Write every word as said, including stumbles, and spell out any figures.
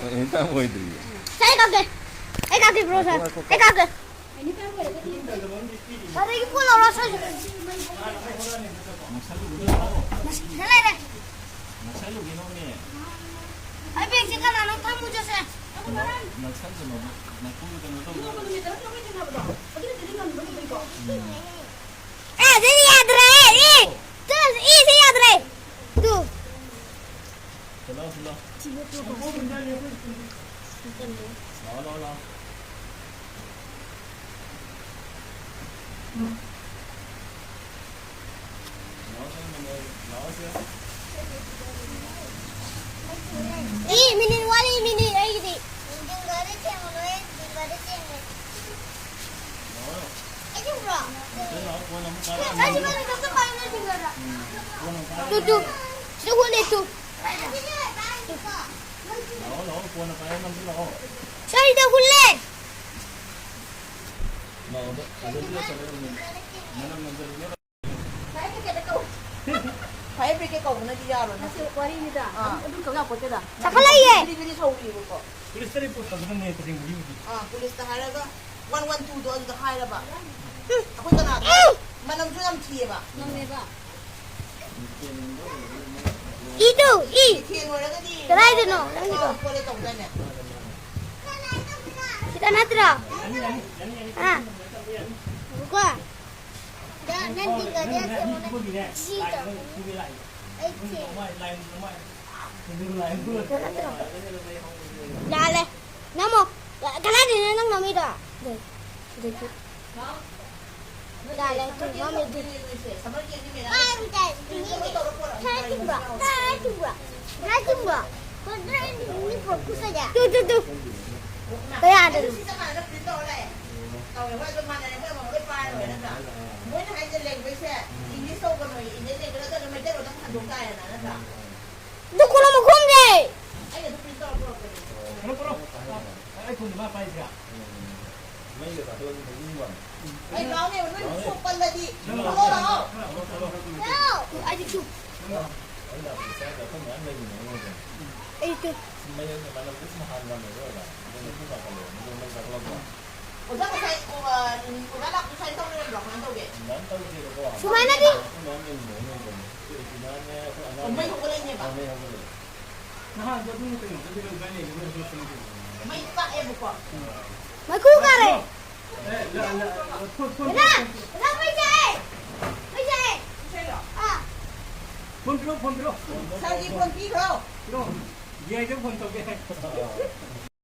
ꯑꯦꯅꯤ time ꯑꯣꯏꯗ꯭ꯔꯤꯌꯦ꯫ ꯁꯦ, ꯑꯩ ꯀꯥꯞꯀꯦ꯫ ꯑꯩ ꯀꯥꯞꯀꯦ, bro, ꯁꯦ꯫ ꯉꯥꯏꯈꯣ, ꯉꯥꯏꯈꯣ, ꯑꯩ ꯀꯥꯞꯀꯦ꯫ ꯑꯗꯒꯤ ꯄꯣꯠ ꯂꯧꯔꯣ, ꯁ꯭ꯋꯥꯏꯁꯦ꯫ ꯁꯤꯗ ꯂꯩꯔꯦ꯫ ꯑꯩ ꯕꯦꯒꯁꯦ ꯀꯅꯥꯅꯣ ꯊꯝꯃꯨ ꯆꯠꯁꯦ꯫ ꯅꯛꯁꯟꯒꯅꯣꯕ, ꯅꯈꯣꯡꯗ ꯀꯩꯅꯣ ꯇꯧꯕ꯫ ꯑꯦ, ꯁꯤꯗꯤ ꯌꯥꯗ꯭ꯔꯦ, ꯏ꯫ ꯇꯨ, ꯏ, ꯁꯤ ꯌꯥꯗ꯭ꯔꯦ꯫ ꯇꯨ꯫ ꯁꯤꯜꯂꯣ, ꯁꯤꯜꯂꯣ꯫ ꯂꯥꯛꯑꯣ, ꯂꯥꯛꯑꯣ, ꯂꯥꯛꯑꯣ꯫ ꯂꯥꯛꯑꯣ, ꯂꯥꯛꯑꯣ, ꯂꯥꯛꯑꯣ, ꯂꯥꯛꯑꯣ, ꯁꯦ꯫ ꯏ, ꯃꯤꯅꯤꯠ ꯋꯥꯠꯂꯤ, ꯃꯤꯅꯤꯠ ꯑꯩꯒꯤꯗꯤ꯫ ꯖꯤꯡꯒꯗ ꯊꯦꯡꯉꯨꯅꯨꯍꯦ, ꯖꯤꯡꯒꯗ ꯊꯦꯡꯉꯦ꯫ ꯂꯥꯛꯑꯣ꯫ ꯑꯩ ꯊꯦꯡꯕ꯭ꯔꯣ? ꯁꯤꯗ ꯂꯥꯛꯑꯣ, ꯐꯣꯟ ꯑꯃꯨꯛ ꯄꯥꯏꯔꯣ꯫ ꯑꯩ ꯁꯤ ꯃꯊꯛꯇ ꯄꯥꯏꯌꯨ, ꯅꯪ ꯖꯤꯡꯒꯗ꯫ ꯎꯝ, ꯐꯣꯟ ꯑꯃꯨꯛ ꯄꯥꯏꯔꯣ꯫ Two, two. ꯁꯤꯗ ꯍꯨꯠꯂꯦ, ꯇꯨ꯫ ꯂꯥꯛꯑꯣ, ꯂꯥꯛꯑꯣ, ꯀꯣꯟꯅ ꯄꯥꯏꯔꯣ, ꯅꯪꯁꯨ ꯂꯥꯛꯑꯣ꯫ ꯁ꯭ꯋꯥꯏꯗ ꯍꯨꯠꯂꯦ꯫ ꯂꯥꯛꯑꯣ, ꯑꯗ, ꯑꯗ ꯄꯤꯔꯛꯀꯗꯕꯅꯤ꯫ ꯃꯅꯝ ꯅꯝꯖꯜꯂꯨꯅꯣ꯫ ꯐꯥꯌꯔ ꯕ꯭ꯔꯤꯒꯦꯗ ꯀꯧ꯫ ꯐꯥꯌꯔ ꯕ꯭ꯔꯤꯒꯦꯗ ꯀꯧꯕꯅꯗꯤ ꯌꯥꯔꯣꯏ꯫ ꯅꯠꯇꯦ, ꯋꯥꯔꯤꯅꯤꯗ꯫ ꯑꯥ꯫ ꯑꯗꯨꯝ ꯀꯧ ꯌꯥꯄꯣꯠꯇꯦꯗ꯫ ꯆꯥꯈꯠꯂꯛꯏꯌꯦ꯫ ꯕꯤꯔꯤ ꯕꯤꯔꯤ ꯁꯧꯔꯤꯕꯀꯣ꯫ ꯄꯨꯂꯤꯁꯇ ꯔꯤꯄꯣꯔꯠ ꯇꯧꯒꯗꯕꯅꯦ ꯇꯁꯦꯡꯕꯒꯤꯕꯨꯗꯤ꯫ ꯑꯥ, ꯄꯨꯂꯤꯁꯇ ꯍꯥꯏꯔꯒ ꯋꯥꯟ ꯋꯥꯟ ꯇꯨꯗꯣ ꯑꯗꯨꯗ ꯍꯥꯏꯔꯕ꯫ ꯑꯩꯈꯣꯏ ꯀꯅꯥꯗ? ꯃꯅꯝꯁꯨ ꯌꯥꯝ ꯊꯤꯌꯦꯕ꯫ ꯅꯪꯅꯦꯕ꯫ ꯏꯗꯨ, ꯏ꯫ ꯃꯤꯊꯦꯟ ꯑꯣꯏꯔꯒꯗꯤ ꯀꯗꯥꯏꯗꯅꯣ ꯅꯪꯒꯤꯗꯣ? ꯈꯣꯠꯂꯦ ꯇꯧꯗꯥꯏꯅꯦ? ꯁꯤꯗ ꯅꯠꯇ꯭ꯔꯣ? ꯑꯥ꯫ ꯉꯥꯏꯈꯣꯀꯣ꯫ ꯗ, ꯅꯪ ꯖꯤꯡꯒꯗꯤ ꯑꯁꯦꯡꯕꯅꯦ꯫ ꯁꯤ ꯇꯧꯕꯅꯤ꯫ ꯑꯩ ꯊꯦꯡꯉꯦ꯫ ꯂꯥꯜꯂꯦ꯫ ꯅꯃꯣ, ꯀꯗꯥꯏꯗꯩꯅꯣ ꯅꯪ ꯅꯝꯃꯤꯗꯣ? ꯁꯤꯗꯒꯤ, ꯁꯤꯗꯒꯤ꯫ ꯂꯥꯜꯂꯦ, ꯊꯨꯝꯕ ꯃꯤꯗꯤ꯫ ꯀꯥꯏ ꯊꯨꯝꯕ꯭ꯔꯣ? ꯀꯥꯏ ꯊꯨꯝꯕ꯭ꯔꯣ? ꯀꯥꯏ ꯊꯨꯝꯕ꯭ꯔꯣ? Two, two, two. ꯀꯌꯥꯗꯅꯣ? ꯇꯧꯋꯦ, ꯍꯣꯏ, ꯑꯗꯨꯝ ꯃꯥꯟꯅꯔꯦ, ꯃꯣꯏ ꯑꯃꯃꯝ ꯂꯣꯏ ꯄꯥꯏꯔ ꯂꯣꯏꯔꯦ ꯅꯠꯇ꯭ꯔꯥ? ꯃꯣꯏꯅ ꯍꯥꯏꯁꯦ languageꯁꯦ English ꯇꯧꯒꯅꯣꯌꯦ, Indian language ꯅꯠꯇ꯭ꯔꯒ ꯃꯩꯇꯩꯂꯣꯟꯗ ꯑꯃꯨꯛ ꯍꯟꯗꯣꯛ ꯇꯥꯔꯦꯅ, ꯅꯠꯇ꯭ꯔꯥ? ꯑꯗꯨ ꯀꯣꯂꯣꯝ ꯃꯈꯣꯝꯁꯦ! ꯑꯩꯅ ꯑꯗꯨ print ꯇꯧꯔ ꯄꯨꯔꯛꯄꯅꯦ꯫ ꯀꯩꯅꯣ, ꯀꯩꯅꯣ, ꯑꯩ ꯐꯣꯟꯗ ꯃꯥ ꯄꯥꯏꯁꯤꯔꯥ? ꯃꯩꯒ ꯆꯥꯊꯣꯛꯑꯗꯤ ꯅꯣꯛꯅꯤꯡꯕ ꯋꯥꯅꯤ꯫ ꯑꯩ ꯂꯥꯎꯅꯦꯕ, ꯅꯣꯏ ꯁꯣꯛ ꯄꯜꯂꯗꯤ ꯊꯣꯛꯂꯛꯑꯣ ꯂꯥꯛꯑꯣ꯫ ꯊꯣꯛꯂꯛꯑꯣ, ꯊꯣꯛꯂꯛꯑꯣ꯫ ꯑꯩꯗꯤ ꯁꯨ- ꯑꯩ ꯂꯥꯛꯄꯗ ꯆꯥꯛ ꯑꯩꯈꯣꯏ ꯃꯌꯥꯝ ꯂꯩꯃꯤꯟꯅꯩ ꯃꯣꯏꯗ꯫ ꯑꯩ ꯇꯨ꯫ ꯃꯩ ꯃꯅꯝꯗꯤ ꯁꯨꯝ ꯍꯥꯟꯅ ꯅꯝꯃꯦꯕ ꯑꯣꯖꯥ꯫ ꯑꯗꯨꯅ ꯄꯨꯡ ꯀꯌꯥ ꯀꯜꯂꯦ? ꯑꯗꯨ ꯃꯩ ꯆꯥꯛꯂꯛꯄ꯫ ꯑꯣꯖꯥ ꯉꯁꯥꯏ, ꯑ, ꯑꯣꯖꯥ ꯂꯥꯛꯄ ꯁ꯭ꯋꯥꯏꯗ ꯇꯧ ꯂꯩꯔꯝꯕ꯭ꯔꯣ? ꯀꯃꯥꯏꯅ ꯇꯧꯒꯦ? ꯑꯗꯨꯃꯥꯏꯅ ꯇꯧꯗꯦꯕꯀꯣ꯫ ꯁꯨꯃꯥꯏꯅꯗꯤ꯫ ꯑꯩꯈꯣꯏ ꯃꯌꯥꯝ ꯂꯩꯃꯤꯟꯅꯩ ꯃꯣꯏꯗ꯫ ꯑꯩꯈꯣꯏ ꯏꯆꯤꯟ ꯏꯅꯥꯎꯅꯦ, ꯑꯩꯈꯣꯏ ꯑꯉꯥꯡ꯫ ꯑꯣ, ꯃꯩ ꯍꯧꯒꯠꯂꯛꯏꯅꯦꯕ? ꯑꯥ, ꯃꯩ ꯍꯧꯒꯠꯂꯛꯑꯦ꯫ ꯅꯍꯥꯟꯗꯣ ꯑꯗꯨꯝ ꯀꯩꯅꯣ, ꯑꯗꯨ ꯀꯩꯅꯣ ꯀꯥꯏ ꯂꯩꯒꯦ? ꯃꯣꯏ ꯍꯧꯒꯠꯂꯛꯄ꯫ ꯃꯩ ꯆꯥꯛꯑꯦꯕꯀꯣ꯫ ꯃꯩꯈꯨ ꯀꯥꯔꯦ꯫ ꯑꯦ, ꯂ-, ꯂ-, ꯐꯣꯟ, ꯐꯣꯟ, ꯗꯥ, ꯐꯣꯟ, ꯗꯥ, ꯃꯩ ꯆꯥꯛꯑꯦ꯫ ꯃꯩ ꯆꯥꯛꯑꯦ꯫ ꯑꯥ꯫ ꯐꯣꯟ ꯄꯤꯔꯛꯑꯣ, ꯐꯣꯟ ꯄꯤꯔꯛꯑꯣ꯫ ꯁꯥꯔꯒꯤ ꯐꯣꯟ ꯄꯤꯈ꯭ꯔꯣ꯫ ꯄꯤꯔꯛꯑꯣ꯫ ꯗꯤ ꯑꯥꯏꯗ ꯐꯣꯟ ꯇꯧꯒꯦ꯫